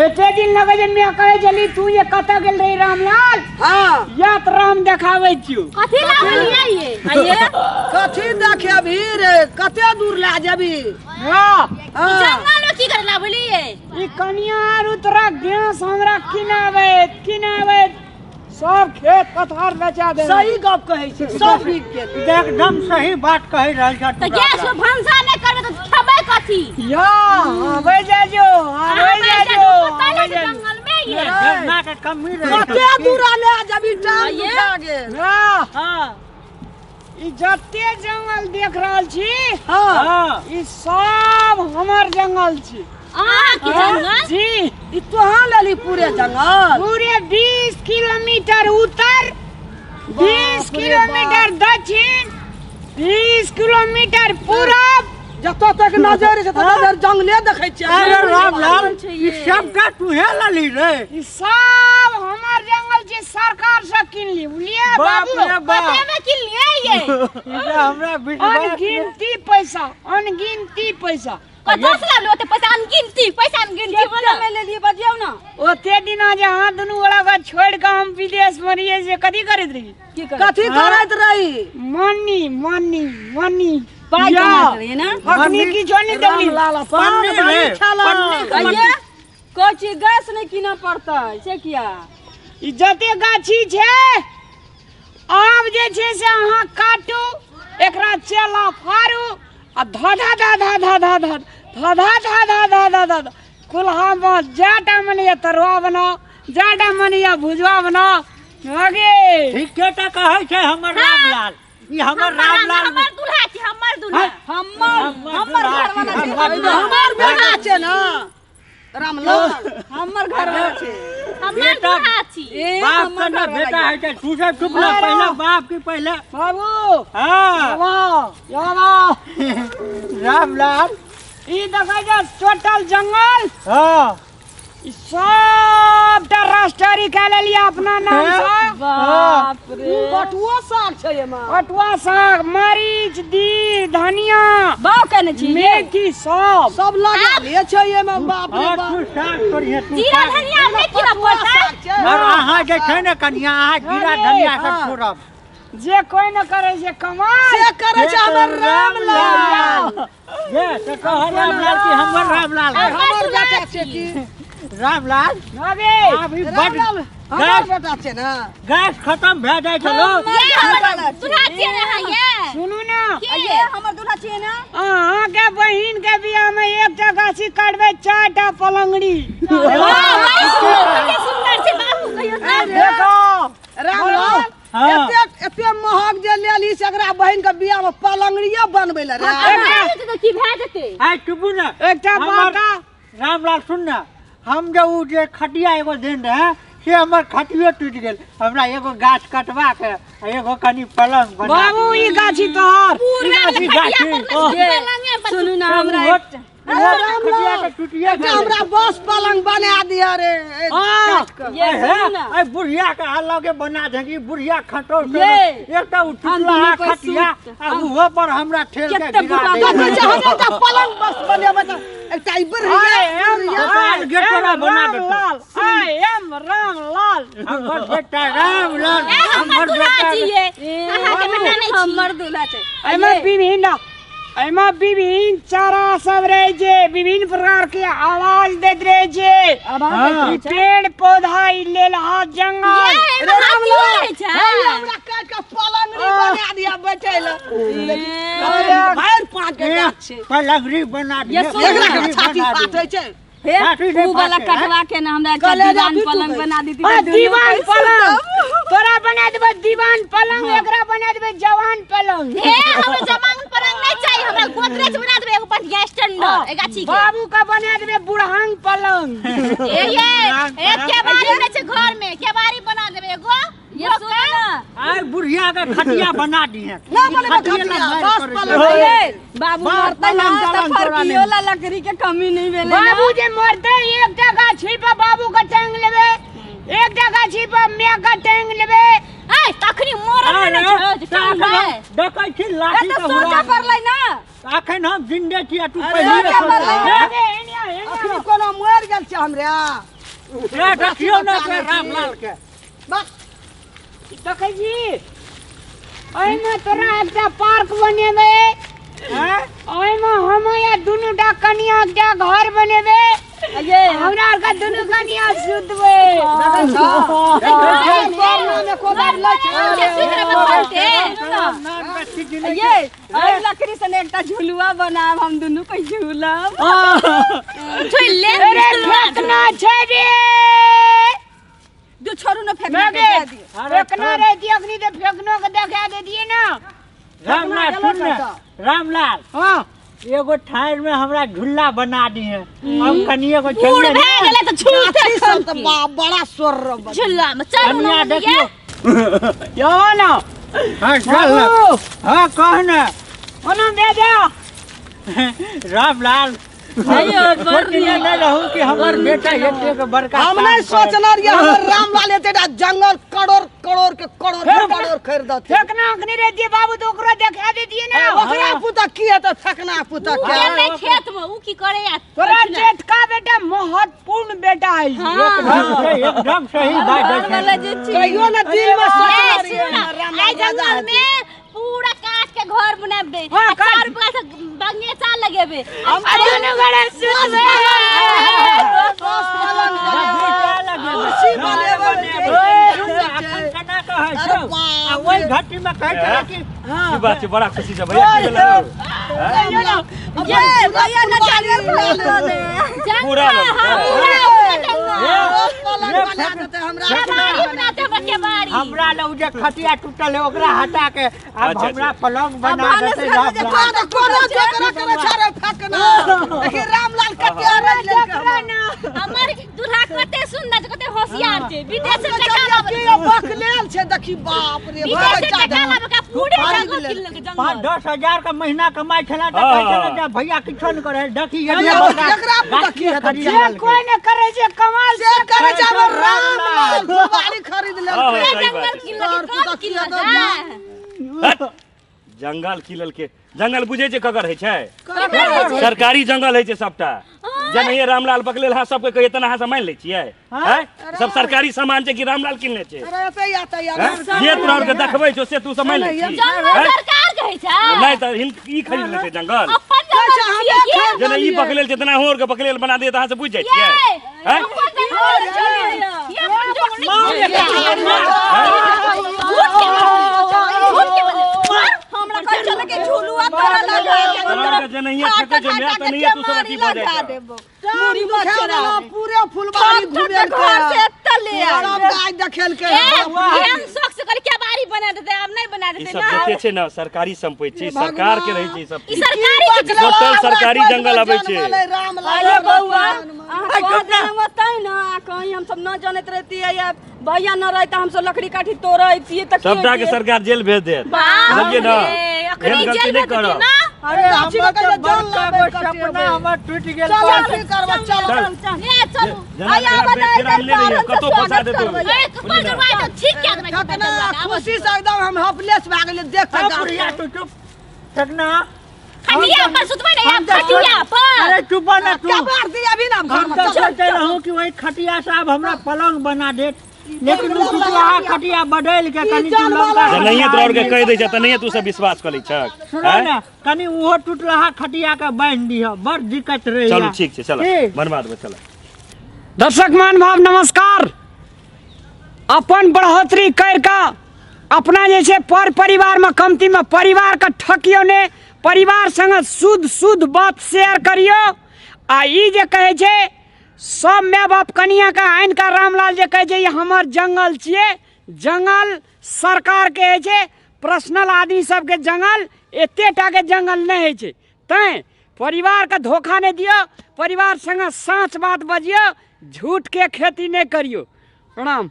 एते दिन लगे जे मैं कहै छली तू जे कतऽ गेल रही रामलाल? हाँ। या तऽ राम देखाबै छियौ। कथी लावलियै ये? आइए कथी देखेबही रे, कते दूर लए जेबही? हाँ। हाँ। जंगल में की करे लावलियै? ई कनिया आरू तोरा गैस हमरा किनाबैत किनाबैत सब खेत पथार बेचा दे। सही गप कहै छी, सब बिक गेल। एकदम सही बात कहि रहल छह। तऽ गैस में भनसा नहि करबै तऽ खेबै कथी? या आबै जा जो, आबै जा जो, आबै जा जो। जंगल में ये। झरना के कमी रहे। कते दूर ले जेबही, टांग दुखा गेल। हाँ। हाँ। ई जते जंगल देख रहल छी, हाँ। हाँ। ई सब हमर जंगल छी। अहाँ के जंगल? जी। ई तोहाँ लेली पूरे जंगल? पूरे 20 किलोमीटर उत्तर, 20 बाप रे किलोमीटर दक्षिण, 20 किलोमीटर पूरब, जतऽ तक नजर छै ततऽ धरि जंगले देखै छियै। अरे रामलाल, ई सबटा तूहे लेली रे? ई सब हमर जंगल छै, सरकार से किनली, बुझलियै बाप बाबू? रे बाप। कते में किनलियै ये? ई तऽ हमरा विश्वास नहि। अनगिनती पैसा, अनगिनती पैसा। कतऽ से लाबलू ओते पैसा? अनगिनती पैसा, अनगिनती बोलो। में लेलियै बजियौ ना। ओते दिना जे अहाँ दुनू गोरा के छोड़ि कऽ हम विदेश मे रहियै से कथी करैत रही? की करैत? कथी करैत रही? Money money money. पाइ या। कमाइत रहियै ना? अखनी किछो नहि देली। रामलाल पान पन्नी रे, बड़ी छला। पन्नी के आइये कोइ चीज गैस नहि कीनऽ पड़तै से किया? ई जते गाछी छै आब जे छै से अहाँ काटू, एकरा चेला फाड़ू आ धा धा धा धा धा धा धा धा धा धा धा धा धा धा धा कुल्हा में जाटा मन या तरुआ बनाओ, जाटा मन या भुजवा बनाओ। आगे ठीके तऽ कहै छै हमर रामलाल, ई हमर रामलाल। हमर दूल्हा छी, हमर दूल्हा। हमर हमर घर वाला छै। हमर बेटा छै ना रामलाल, हमर घर वाला छै। हमर बेटा। दूल्हा छी। ए, बाप हमर के ना घर वाला बेटा ये। है छै, तू सब चुप रह, पहले बाप की पहले। बाबू। हाँ। वाह, वाह। रामलाल। ई देखै छै टोटल जंगल। हाँ। ई सबटा राष्ट्रीय कए लेलियै अपना नाम से। बाप रे। पटुओ साग छै एमे। पटुआ साग, मरीच, दीर, धनिया, बाव केने छी ये? मेथी सब सब लगाले छै एमे। बाप रे हाँ, बाप। तू साग तोड़िहे, तू जीरा साग। धनिया नहि कीनऽ पटुआ पड़तै। साग छै। और अहाँ जे छै ने कनिया, अहाँ जीरा अरे, धनिया सब हाँ। छोड़ब। जे कोई न करे छै कमाल से करे छै हमर रामलाल। ये से कह रामलाल की हमर रामलाल है। हमर बेटा छै की रामलाल? अबे। आब ई बड रामलाल हमर गैस बेटा छै ना। गैस खत्म भए जाइ छै लोग। ये हमर दूल्हा छियै ने अहाँ ये? सुनू ना। के? ये हमर दूल्हा छियै ना? अहाँ के बहिन के बियाह में एकटा गाछी काटबै, चारटा पलंगड़ी। वाह, बड़ी सुंदर, कते सुंदर छै बाबू, कहियो तऽ। देखो रामलाल। हाँ। एते एते महग जे लेली से एकरा बहिन के बियाह में पलंगड़िए बनबै ले रे। भए जेतै तऽ की भए जेतै? आइ चुपू ना। एकटा बाटा। रामलाल सुन ना, हम जे उ जे खटिया एगो देन रहे से हमर खटियो टूटि गेल। हमरा एगो गाछ कटवा के आ एगो कनी पलंग बना बाबू, ई गाछी तोहर। पूरा ई खटिया गाछी, पर ओ। ने पलंगे पर। सुनू ना, हमरा ओहो- एकटा ओहो खटिया के टूटिए एकटा गेल। हमरा बस पलंग बना दिया रे, ए, हाँ। काट के। ये सुनू ना। ए बुढ़िया के अलगे बना देगी, बुढ़िया खटो से ये। एकटा उ हम टुटला दुनू कोइ खटिया सुत। आ उहो पर हमरा ठेल के केते गिरा बुढ़ा दे। देखै छै, हम एकटा पलंग बस बनेबै तऽ एकटा ई बुढ़िया, I am, बुढ़िया। गोपाल गेट I तोरा एम बना देतौ। Ramlal, I am Ramlal. हमर बेटा रामलाल, ए, हमर हमर दूल्हा बेटा छियै, अहाँके बेटा नहि छी। हमर दूल्हा छै। एहिमे विभिन्न, एहिमे विभिन्न चारा सब रहे छै, विभिन्न प्रकार के आवाज दैत रहे छै। हाँ। ई पेड़ पौधा, ई लेलहा जंगल। ये, एहिमे हाथियो रहै छै। हे, हमरा काटि के पलंगड़ी बना दिया बैठै लए। भरि पाँच के गाछ छै। पलंगड़ी बना दिया, ये सुन एकरा ना। के छाती फाटै छै। हे, काफी नहीं ऊ वाला फाटे, हैं? कटवा के ना हमरा एकटा कलेजा दीवान बिटू पलंग गई। बना दीती। आ, तऽ दुनू दीवान कोइ पलंग सुतब। तोरा बना देबै दीवान पलंग, एकरा बना देबै जवान पलंग। हे, हमरा जवान पलंग नहीं चाहिए, हमरा गोदरेज बना देबै एगो बढ़िया स्टैंडर्ड ए गाछी के। बाबू का बना देबै बुढ़ांग पलंग। ए ये, ए केबाड़ी नहीं छै घर में, केबाड़ी बना देबै एगो। ये सुन ना। आइ बुढ़िया के खटिया बना दी है। ना बनेबै खटिया खटिया, ला बस मारि करै पलंग। छै। ए, बाबू बस मरतै ना पलंग तऽ तलंग तोरा फरकियो नहि। ला लकड़ी के कमी नहीं भेलै ना। बाबू जे मरतै एकटा गाछी पर बाबू के टांग लेबै, एकटा गाछी पर माय के टांग लेबै। ए, तखनी मरल अरे, नहि छै जे तऽ एखन टांगबै। हम देखै छी लाठी ए, तऽ के सोचऽ हुरा। पड़लै ना। अखन हम जिंदे छी आ तू अरे, पहिले सोचऽ पड़लै ना। अरे, एनिया, एनिया। अखनी कोनो मरि गेल छै हमरा। ए, देखियौ ने एकरा रामलाल के। बस। देखै छी, एहिमे तोरा एकटा पार्क बनेबै। हैं? ओहिमे हम या दुनू टा कनिया एकटा घर बनेबै। ये हमरा आरके दुनू कनिया सुतबै। मे कोदारि लै छै। सुति रहबै खलते। ये एहि लकड़ी से ने एकटा झुलुआ बनाब, हम दुनू के झूलब। झूल ले। अरे फेकना छै रे। जो छोड़ू ने, फेंकना के मेगे दे दियौ। फेकना रह दियो, अखनी ते फेकनो के देखा दे दिए ना। रामलाल, सुन ने रामलाल। हाँ। एगो ठाड़ में हमरा झूला बना दी है, हम कनिए को बूढ़ चल भए गेलै तऽ झूलते। गाछी सब तऽ बाप बड़ा स्वर रह। झूला में चलू कनिया ने। देखियो। यो ना। हाँ, चल ना। हाँ, कह ना। ओना दे दे। रामलाल, सोचने नहीं रहूं कि हमर बेटा एतेक बड़का हम काम नहीं करत। सोचने रहियै हमर रामलाल एतेटा जंगल करोड़ करोड़ के करोड़ के करोड़ खरीदत। फेकना अखनी रह दिए बाबू, तो ओकरो देखा दे दिए ना। ओकरा पुतक की हेतै फेकना पुतक उ के? गेलै खेत में, उ की करे या? तोरा जेठका बेटा महत्वपूर्ण बेटा है। एकदम सही बात घर है। वाला जे चीज कहियो ना दिल में ए, सोचने सुनू रहियै ना, हमर रामलाल एहि राजा जंगल हेतै। में पूरा काट के घर बनाबे। हाँ, आ काट। चारू बगल से बगीचा लगेबे। आ दुनू गोरे सुतबै। बस पलंग बनेबै, कुर्सी बनेबै। अखन केना कहै अरे छौ? बाप आ ओहि घटी में कहै छलै कि की बात छै? बड़ा खुशी छै भैया, की भेलै? ये भैया ना जाने पूरा जंगल, हाँ, पूरा पूरा जंगल। बस पलंग बना देतै हमरा। केबाड़ी बनाते हमरा, केबाड़ी। हमरा लग जे खटिया टूटल है, ओकरा हटा के अब अच्छा, हमरा अच्छा। पलंग बना भानस देतै घर में जे रामलाल। कोनो कोनो जोकरा करे छै रे फेकना। देखी रामलाल कते अरज लेलकै हमर। हमर दूल्हा कते सुंदर छै, कते होशियार छै। विदेश से टका लाबै। की बकलेल छै देखी, बाप रे। विदेश से टका लाबै के पूरे जंगल लेलकै। किन लेलकै। पाँच जंगल। 10 हजार का महीना कमाइ छला तऽ कहै छला जे भैया किछो नहि करै, देखी अरे एकरा देखी हेतै। खरीद जे लेलकै। कोई ने करे छै कमाल से करे छै हमर रामलाल फुलबाड़ी खरीद हाँ, लेलकै। सही जंगल बात छै। किन लेलकै, तोहर कौन पुतक किन की हेतौ? लेलकै? हट! जंगल की लेलकै? जंगल बुझै छै ककर होइ छै? सरकारी जंगल होइ छै सबटा। जेनाहिये रामलाल बकलेल हा सबके कहिए, तेना अहाँ सब मानि लै छियै? हैं? सब सरकारी सामान छै कि रामलाल किनने छै? अरे एतै एतै। हैं? जे तोरा आरके देखबै छौ से तू सब मानि लै छी? जंगल हैं? सरकार के होइ छै। नहि तऽ ई खरीद लेतै जंगल? अपन जंगल छियै की? जेना ई बकलेल छै, तेना अहूँ आरके बकलेल बना दिए तऽ अहाँ सब बुझि जाइ छियै? ये, हैं? अपन जंगल छियै। ये अपन जंगल नहि छियै। झूठ के बोले, झूठ के बोले। हमरा कहै छलै कि झुलुआ तोरा लगा देबो। तोरा आरके जेनाहिये ठकै छौ माय, तेनाहिये तू सब अथी भऽ जाइ लगा छौ। देबो, मुड़ी दुखा मचरा देलौ, पूरे फुलबाड़ी ठक ठक घुमेलकै। घर से एतऽ ले आयल। सब गाय देखेलकै। ए, केहन शौक से कहली केबाड़ी बना देतै, आब नहि बना ई देतै सब ना। जते छै ने, सरकारी संपत्ति छै, सरकार के रहै छै ई सब ई चीज। सरकारी के छै। टोटल सरकारी जंगल अबै छै। अरे बौआ, अहाँ कह देने तै ने, आ कहीं हमसब न जनैत रहतियै या भैया न रहता, हमसब लकड़ी काठी तोड़ैतियै तऽ की सबटा के होइतियै? सरकार जेल भेज देत। बाप बुझलियै ने? रे, अखनी एहन गलती जेल नहि भेज देतियै करब। ना। अरे गाछी हमर में तऽ कहियो जल बड़का लाबै गो कटेबै। सपना हमर टूटि गेल। चल बस। की करबै, चल। चल। ए, चलू। जेना आइ तेना आबऽ बेच दे, फेर आनने रहियै, बाहर से कतौ फंसा स्वागत देतौ। करबै। ए, कपार जरवा दो, ठीक कए देबै। ठकना खुशी से एकदम हम हपलेस भए गेलियै देख के अब गाछ। बुढ़िया तू चुप ठकना। खटिया पर सुतबै ने, हम तऽ खटिया पर। अरे चुप ना तू। कबाड़ दी अभी ना घर हम में तऽ चल। सोचै रहूं कि वही खटिया से आब हमरा पलंग बना देत, लेकिन उ टुटलाहा खटिया बदलि के कनि तू लमका जेनाहिये तोरा आरके कहि दै छै, तेनाहिये तू सब विश्वास कऽ लै छक। सुनो हैं? ने, कनि ओहो टुटलाहा खटिया के बान्हि दिह, बड़ दिक्कत रहैया। चलू, ठीक छै, चल। ठीक। बनवा देबै, चल। दर्शक मान भाव नमस्कार। अपन बढ़ोतरी कर के अपना जे छै पर परिवारमे कमतीमे परिवारके ठकियौ ने, परिवार संगे शुद्ध शुद्ध बात शेयर करियौ। आ ई जे कहै छै सब माय बाप कनियाके आनि कऽ रामलाल जे कहै छै ई हमर जंगल छियै, जंगल सरकारके होइ छै, पर्सनल आदमी सबके जंगल एते टाके जंगल नहि होइ छै। तैँ परिवारके धोखा नहि दियौ, परिवार संगे साँच बात बजियौ, झूठके खेती नहि करियौ। प्रणाम।